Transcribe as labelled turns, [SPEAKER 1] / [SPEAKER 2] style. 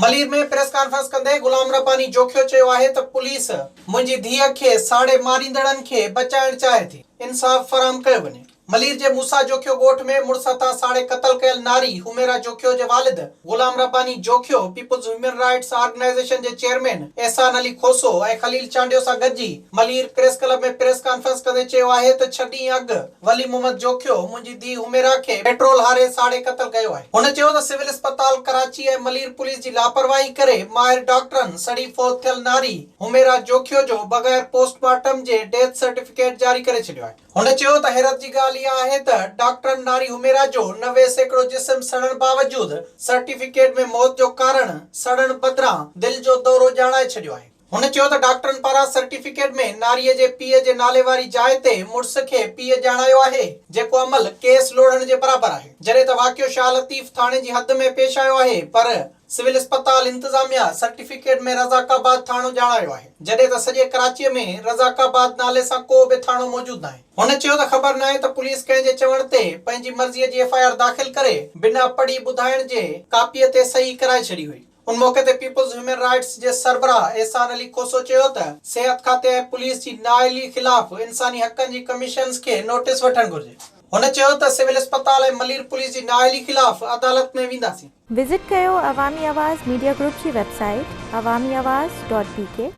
[SPEAKER 1] Malir ۾ press conference ڪندي غلام رباني جوکيو چيو آهي ته پوليس منهنجي ڌيء کي ساڙي ماريندڙن کي بچائڻ چاهي ٿي، انصاف فراهم ڪيو وڃي. ملير جي موسيٰ جوکيو ڳوٺ ۾ مڙس هٿان ساڙي قتل ڪيل ناري حميرا جوکيو جي والد Ghulam Rabbani Jokhio peoples human rights organisation جي چيئرمين احسان علي کوسو ۽ خليل چانڊيو سان گڏجي Malir press club ۾ press conference ڪندي چيو آهي ته ڇهه ڏينهن اڳ ولي محمد جوکيو منهنجي ڌيء حميرا کي پيٽرول هاري ساڙي قتل ڪيو آهي. هن چيو ته سول اسپتال ڪراچي ۽ ملير پوليس جي لاپرواهي ڪري ماهر ڊاڪٽرن سڙي فوت ٿيل ناري حميرا جوکيو جو بغير پوسٽ مارٽم جي ڊيٿ سرٽيفڪيٽ جاري ڪري ڇڏيو آهي. هن چيو ته حيرت جي ڳالهه اها آهي ته ڊاڪٽرن ناري حميرا جو 90% جسم سڙڻ باوجود سرٽيفڪيٽ ۾ موت جو ڪارڻ سڙڻ بدران دل جو دورو ڄاڻائي ڇڏيو آهي. هن چيو ته ڊاڪٽرن پاران سرٽيفڪيٽ ۾ ناري جي پيء جي نالي واري جاء تي مڙس کي پيء ڄاڻايو آهي جيڪو عمل ڪيس لوڙهڻ جي برابر آهي جڏهن ته واقعو شاهه لطيف ٿاڻي جي حد ۾ پيش آيو آهي پر سول اسپتال انتظاميا سرٽيفڪيٽ ۾ رزاق آباد ٿاڻو ڄاڻايو آهي، جڏهن ته سڄي ڪراچيء ۾ رزاق آباد نالي سان ڪو به ٿاڻو موجود ناهي. هن چيو ته خبر ناهي ته پوليس ڪنهن جي چوڻ تي پنهنجي مرضيء جي ايف I R داخل ڪري بنا پڙهي ٻڌائڻ جي ڪاپيء تي صحيح ڪرائي ڇڏي هئي. ان موقعي تي پيپلز هيومن رائٽس جي سربراهه احسان علي کوسو چيو ته صحت کاتي ۽ پوليس جي نااهلي خلاف انساني حقن جي ڪميشنز کي نوٽيس وٺڻ گهرجي. هن چيو ته سول اسپتال ۽ ملير پوليس جي نااهلي خلاف عدالت ۾ وينداسين.
[SPEAKER 2] وزٽ ڪيو عوامي آواز ميڊيا گروپ جي website Awami Awaz dot B K.